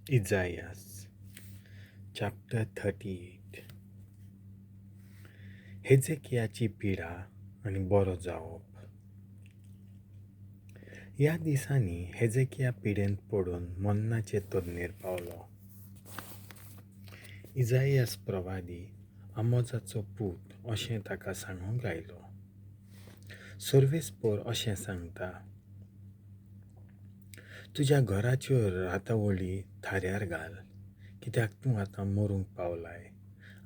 Isaiah chapter 38. हेजेकियाची पिडा आनी बरो जावप. ह्या दिसांनी हेजेकिया पिडेंत पडून मरणाचे तरणेर पावलो. इजायास प्रवादी आमोजाचो पूत अशें ताका सांगूंक आयलो, सर्वेस्पोर अशें सांगता, तुज्या घराच्यो रातवळी थाऱ्यार घाल, कित्याक तूं आतां मरूंक पावलाय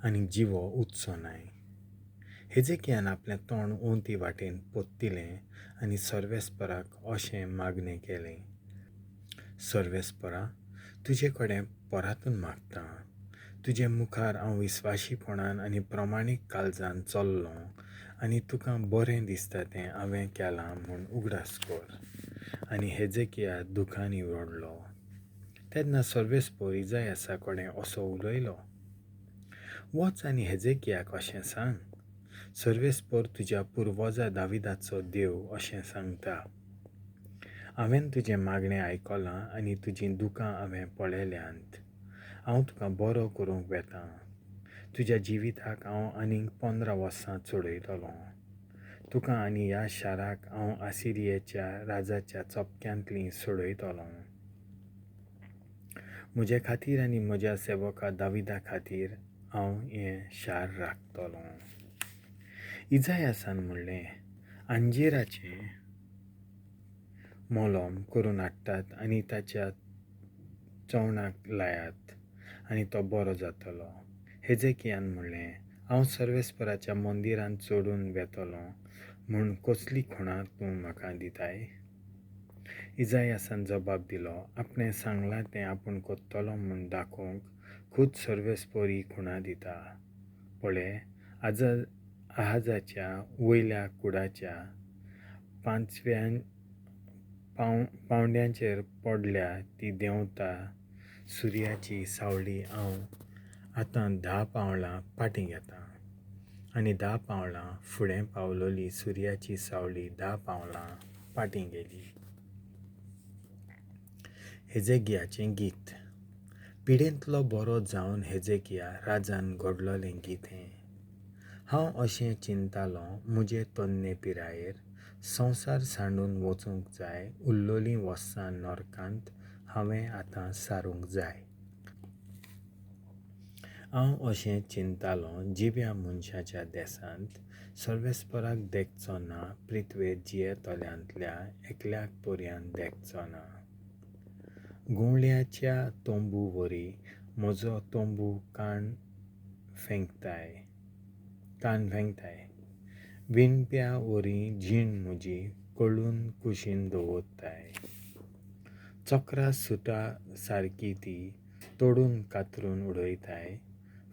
आनी जिवो उरचो नाय. हेजेकियान आपलें तोंड ओंवती वाटेन परतिलें आनी सर्वेस्पराक अशें मागणें केलें, सर्वेस्परा, तुजे कडेन परातून मागतां, तुजे मुखार हांव विस्वाशीपणान आनी प्रमाणीक काळजान चल्लों आनी तुका बरें दिसता तें हांवें केलां म्हूण उगडास कर. आनी हेजेकिया दुखांनी रडलो. तेन्ना सर्वेस्पोर इजायासा कडेन असो उलयलो, वच आनी हेजेकियाक अशें सांग, सर्वेस्पोर तुज्या पुर्वजा दाविदाचो देव अशें सांगता, हांवें तुजें मागणें आयकलां आनी तुजीं दुकां हांवें पळयल्यांत. हांव तुका बरो करूंक वेतां. तुज्या जिविताक हांव आनीक 15 वर्सां चडयतलों. तुका आनी ह्या शाराक हांव आसिरियेच्या राजाच्या चपक्यांतलीं सोडयतलों. म्हजे खातीर आनी म्हज्या सेवका दाविदा खातीर हांव हें शार राखतलों. इजायासान म्हणलें, अंजिराचें मोलोम करून हाडटात आनी ताच्या चवणाक लायात आनी तो बरो जातलो. हेजेकियान म्हणलें, हांव सर्वेस्पराच्या मंदिरांत चडून वेतलों म्हूण कसली खुणा तूं म्हाका दिताय? इजायासान जबाब दिलो, आपणें सांगलां तें आपूण करतलो म्हूण दाखोवंक खूद सर्वेस्पोर ही खुणा दिता. पळय, आहाजाच्या वयल्या कुडाच्या 5व्या पांवड्यांचेर पडल्या ती देंवता सुर्याची सावळी हांव आतां 10 पावलां फाटीं घेतां आनी 10 पावलां फुडें पावलोली सुर्याची सावळी 10 पावलां फाटीं गेली. हेजेकियाचें गीत. पिडेंतलो बरो जावन हेजेकिया राजान घडलोलें गीत हें. हांव अशें चिंतालों म्हजे तरणे पिरायेर, संवसार सांडून वचूंक जाय, उरलोलीं वर्सां नरकांत हांवें आतां सारूंक जाय. हांव अशें चिंतालों जिव्या मनशाच्या देसांत, सर्वेस्पराक देखचो ना, पृथ्वेर जियेतल्यांतल्या एकल्याक पर्यान देखचो ना. गुंवळ्याच्या तंबू वरी म्हजो तंबू कान फेंकताय, विणप्या वरी जीण म्हजी कळून कुशीन दवरताय. चक्रा सुता सारकी ती तोडून कातरून उडयताय,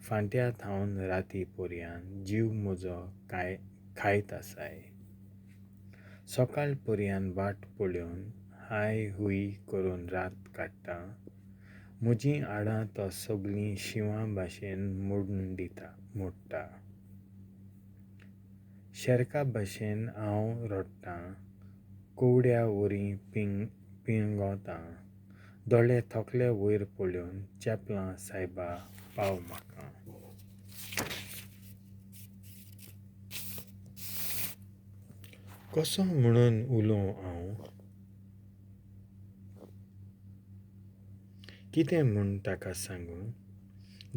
फांत्या थावन राती पर्यान जीव म्हजो खायत आसाय. सकाळ पर्यान वाट पळोवन हाय हुय करून रात काडटा. म्हजीं हाडां तो सगळीं शिंवां भाशेन मोडून मोडटा. शेरका भाशेन हांव रडटां, कोवड्या वरी पिंगोतां. दोळे थकले वयर पळोवन चेपलां सायबा पाव म्हाका. कसो म्हणून उलोवं हांव, कितें म्हूण ताका सांगूं?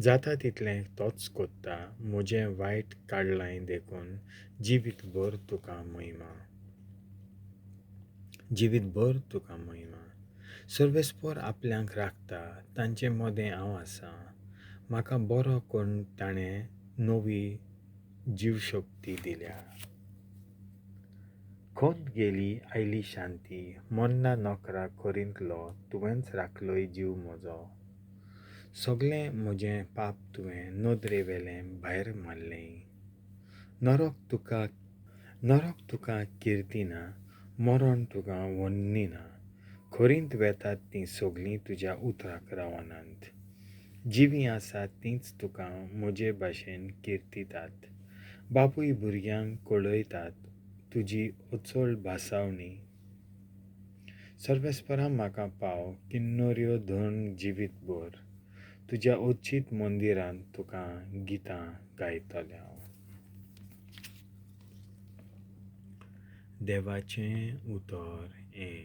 जाता तितलें तोच कोत्ता, म्हजें वायट काडलांय देखून जिवीतभर तुका महिमा, जिवीतभर तुका महिमा. सर्वेस्पोर आपल्यांक राखता, तांचे मदें हांव आसां. म्हाका बरो करून ताणें नवी जीवशक्ती दिल्या. खंत गेली आयली शांती, मरना नोकरा करींतलो तुवेंच राखलोय जीव म्हजो. सगळें म्हजें पाप तुवें नदरे वेलें भायर मारलें. नरक तुका किर्तिना, मरण तुका वन्निना. खरींत वेतात तीं सगळीं तुज्या उतराक रावनात. जिवीं आसात तींच तुका म्हजे भाशेन किर्तितात. बापूय भुरग्यांक कळयतात तुजी अचळ भासावणी. सर्वेस्परा म्हाका पाव किन्नऱ्यो धरून जिवीत भर तुज्या अचीत मंदिरांत तुका गितां गायतलें हांव. देवाचें उतर हें.